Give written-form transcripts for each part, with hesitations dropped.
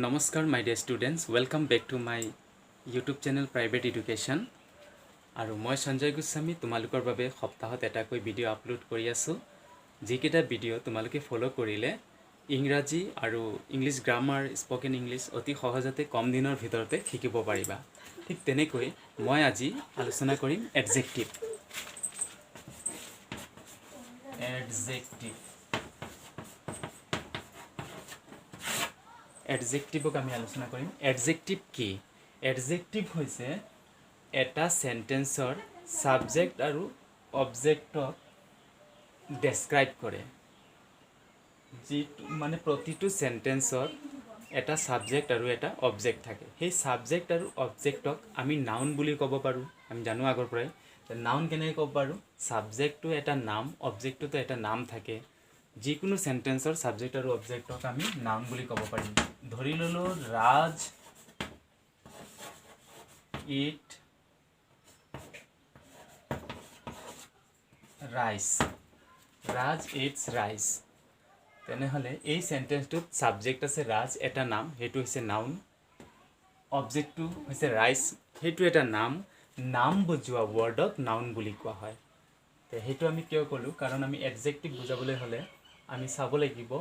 নমস্কাৰ, my dear students, welcome back to my YouTube channel Private Education. আৰু মই সঞ্জয় গোস্বামী তোমালোকৰ বাবে সপ্তাহত এটাকৈ ভিডিঅ' আপলোড কৰি আছোঁ, যিকেইটা ভিডিঅ' তোমালোকে ফ'ল' কৰিলে ইংৰাজী আৰু ইংলিছ গ্ৰামাৰ, স্পকেন ইংলিছ অতি সহজতে কম দিনৰ ভিতৰতে শিকিব পাৰিবা। ঠিক তেনেকৈ মই আজি আলোচনা কৰিম এডজেক্টিভ। এডজেক্টিভ, এডজেক্টিভক আমি আলোচনা কৰিম। এডজেক্টিভ কি? এডজেক্টিভ হৈছে এটা চেণ্টেন্সৰ ছাবজেক্ট আৰু অবজেক্টক ডেছক্ৰাইব কৰে। যিটো মানে প্ৰতিটো চেণ্টেন্সত এটা ছাবজেক্ট আৰু এটা অবজেক্ট থাকে। সেই ছাবজেক্ট আৰু অবজেক্টক আমি নাউন বুলি ক'ব পাৰোঁ। আমি জানো আগৰ পৰাই। নাউন কেনেকৈ ক'ব পাৰোঁ? ছাবজেক্টটো এটা নাম, অবজেক্টটোতো এটা নাম থাকে। যিকোনো চেণ্টেন্সৰ ছাবজেক্ট আৰু অবজেক্টক আমি নাউন বুলি ক'ব পাৰিম। ধৰি ল'লোঁ, "Raj eat rice." "Raj eats rice." তেনেহ'লে এই চেণ্টেন্সটোত ছাবজেক্ট আছে ৰাজ, এটা নাম, সেইটো হৈছে নাউন। অবজেক্টটো হৈছে ৰাইচ, সেইটো এটা নাম। নাম বুজোৱা ৱৰ্ডক নাউন বুলি কোৱা হয়। তে সেইটো আমি কিয় ক'লোঁ? কাৰণ আমি এডজেক্টিভ বুজাবলৈ হ'লে আমি চাব লাগিব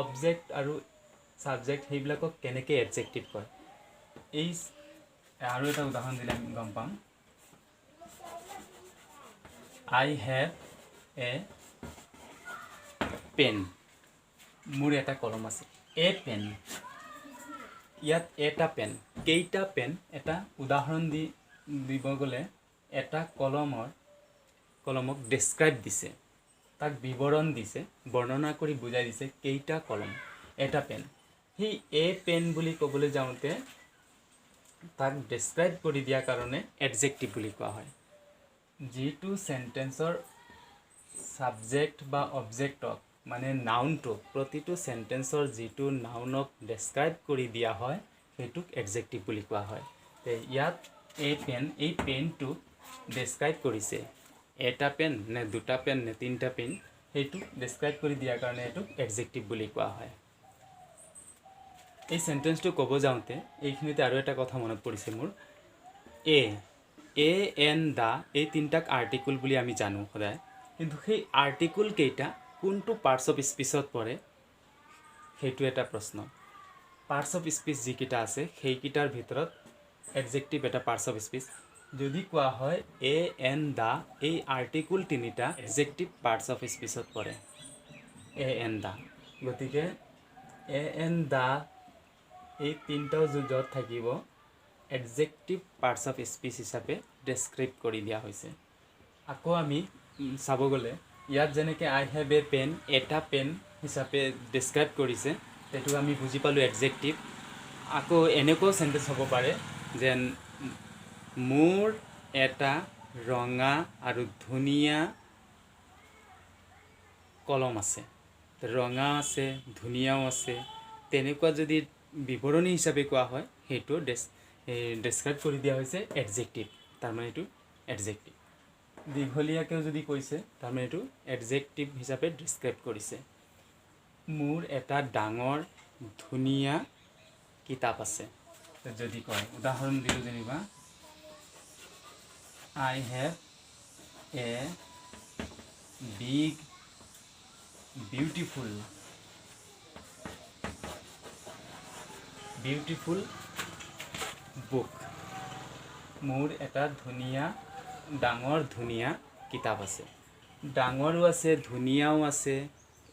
অবজেক্ট আৰু ছাবজেক্ট সেইবিলাকক কেনেকৈ এডজেক্টিভ কয়। এই আৰু এটা উদাহৰণ দিলে আমি গম পাম। "I have a pen." মোৰ এটা কলম আছে। এ পেন, ইয়াত এটা পেন, কেইটা পেন? এটা উদাহৰণ দিব গ'লে এটা কলমক ডেছক্ৰাইব দিছে, তাক বিৱৰণ দিছে, বৰ্ণনা কৰি বুজাই দিছে কেইটা কলম, এটা পেন। সেই এ পেন বুলি ক'বলৈ যাওঁতে তাক ডেছক্ৰাইব কৰি দিয়াৰ কাৰণে এডজেক্টিভ বুলি কোৱা হয়। যিটো চেণ্টেন্সৰ ছাবজেক্ট বা অবজেক্টক, মানে নাউনটোক, প্ৰতিটো চেণ্টেন্সৰ যিটো নাউনক ডেছক্ৰাইব কৰি দিয়া হয়, সেইটোক এডজেক্টিভ বুলি কোৱা হয়। তে ইয়াত এই পেন, এই পেনটোক ডেছক্ৰাইব কৰিছে। এটা পেন নে দুটা পেন নে তিনিটা পেন, সেইটোক ডেছক্ৰাইব কৰি দিয়াৰ কাৰণে এইটোক এডজেক্টিভ বুলি কোৱা হয়। এই চেণ্টেন্সটো ক'ব যাওঁতে এইখিনিতে আৰু এটা কথা মনত পৰিছে মোৰ। এ এ এন, the, এই তিনিটাক আৰ্টিকুল বুলি আমি জানো সদায়। কিন্তু সেই আৰ্টিকুল কেইটা কোনটো পাৰ্টছ অফ স্পীচত পৰে, সেইটো এটা প্ৰশ্ন। পাৰ্টছ অফ স্পীচ যিকেইটা আছে, সেইকেইটাৰ ভিতৰত এডজেক্টিভ এটা পাৰ্টছ অফ স্পীচ। যদি কোৱা হয় এ, এন, the, এই আৰ্টিকুল তিনিটা এডজেক্টিভ পাৰ্টছ অফ স্পীচত পৰে, এ, এন, দা। গতিকে এ, এন, দা এই তিনিটাও য'ত থাকিব, এডজেক্টিভ পাৰ্টছ অফ স্পীচ হিচাপে ডেছক্ৰাইব কৰি দিয়া হৈছে। আকৌ আমি চাব গ'লে ইয়াত যেনেকৈ "I have a pen", এটা পেন হিচাপে ডেছক্ৰাইব কৰিছে, সেইটো আমি বুজি পালোঁ এডজেক্টিভ। আকৌ এনেকুৱাও চেণ্টেঞ্চ হ'ব পাৰে যেন মোৰ এটা ৰঙা আৰু ধুনীয়া কলম আছে। ৰঙা আছে, ধুনীয়াও আছে, তেনেকুৱা যদি বিৱৰণী হিচাপে কোৱা হয়, সেইটো ডেছক্ৰাইব কৰি দিয়া হৈছে এডজেক্টিভ। তাৰমানে এইটো এডজেক্টিভ। দীঘলীয়াকৈও যদি কৈছে, তাৰমানে এইটো এডজেক্টিভ হিচাপে ডেছক্ৰাইব কৰিছে। মোৰ এটা ডাঙৰ ধুনীয়া কিতাপ আছে যদি কয়, উদাহৰণ দিলোঁ যেনিবা, "I have a big beautiful book." মোৰ এটা ধুনীয়া, ডাঙৰ ধুনীয়া কিতাপ আছে। ডাঙৰো আছে, ধুনীয়াও আছে,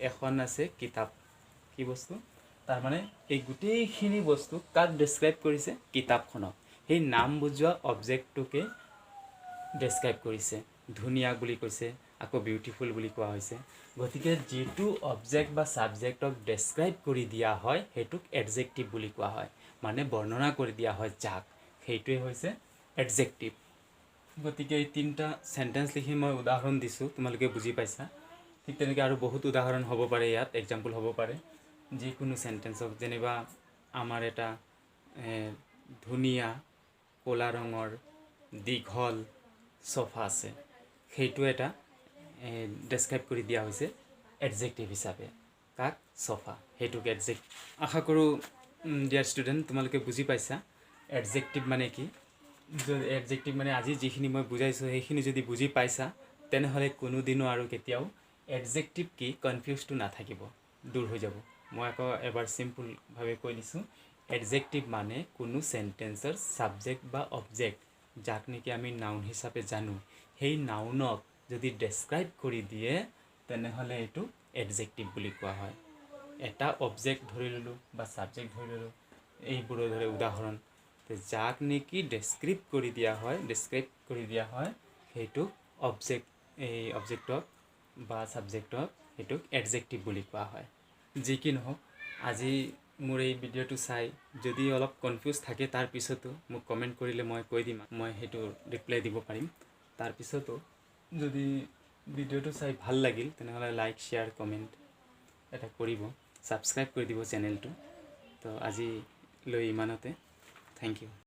এখন আছে কিতাপ। কি বস্তু? তাৰমানে এই গোটেইখিনি বস্তু কাক ডেছক্ৰাইব কৰিছে? কিতাপখনক। সেই নাম বুজোৱা অবজেক্টটোকে ডেছক্ৰাইব কৰিছে। ধুনীয়া বুলি কৈছে, আকৌ বিউটিফুল বুলি কোৱা হৈছে। গতিকে যিটো অবজেক্ট বা ছাবজেক্টক ডেছক্ৰাইব কৰি দিয়া হয়, সেইটোক এডজেক্টিভ বুলি কোৱা হয়। মানে বৰ্ণনা কৰি দিয়া হয় যাক, সেইটোৱে হৈছে এডজেক্টিভ। গতিকে এই তিনিটা চেণ্টেঞ্চ লিখি মই উদাহৰণ দিছোঁ, তোমালোকে বুজি পাইছা। ঠিক তেনেকৈ আৰু বহুত উদাহৰণ হ'ব পাৰে, ইয়াত এক্সাম্পল হ'ব পাৰে। যিকোনো চেণ্টেঞ্চক যেনিবা আমাৰ এটা ধুনীয়া ক'লা ৰঙৰ দীঘল চফা আছে, সেইটো এটা ডেছক্ৰাইব কৰি দিয়া হৈছে এডজেক্টিভ হিচাপে। কাক? চফা, সেইটোক এডজেক্ট। আশা কৰোঁ ডিয়াৰ ষ্টুডেণ্ট, তোমালোকে বুজি পাইছা এডজেক্টিভ মানে কি। এডজেক্টিভ মানে আজি যিখিনি মই বুজাইছোঁ, সেইখিনি যদি বুজি পাইছা, তেনেহ'লে কোনোদিনো আৰু কেতিয়াও এডজেক্টিভ কি কনফিউজটো নাথাকিব, দূৰ হৈ যাব। মই আকৌ এবাৰ চিম্পুলভাৱে কৈ দিছোঁ। এডজেক্টিভ মানে কোনো চেণ্টেন্সৰ ছাবজেক্ট বা অবজেক্ট, যাক নেকি আমি নাউন হিচাপে জানো, সেই নাউনক যদি ডেছক্ৰাইব কৰি দিয়ে, তেনেহ'লে এইটো এডজেক্টিভ বুলি কোৱা হয়। এটা অবজেক্ট ধৰি ল'লোঁ বা ছাবজেক্ট ধৰি ল'লোঁ, এইবোৰৰ দৰে উদাহৰণ, যাক নেকি ডেছক্ৰাইব কৰি দিয়া হয়, সেইটোক অবজেক্ট, এই অবজেক্টক বা ছাবজেক্টক সেইটোক এডজেক্টিভ বুলি কোৱা হয়। যি কি নহওক, আজি মোৰ এই ভিডিঅ'টো চাই যদি অলপ কনফিউজ থাকে, তাৰপিছতো মোক কমেণ্ট কৰিলে মই কৈ দিম, মই সেইটো ৰিপ্লাই দিব পাৰিম। তাৰপিছতো যদি ভিডিঅ'টো চাই ভাল লাগিল, তেনেহ'লে লাইক, শ্বেয়াৰ, কমেণ্ট এটা কৰিব, ছাবস্ক্ৰাইব কৰি দিব চেনেলটো। তো আজি লৈ ইমানতে, thank U.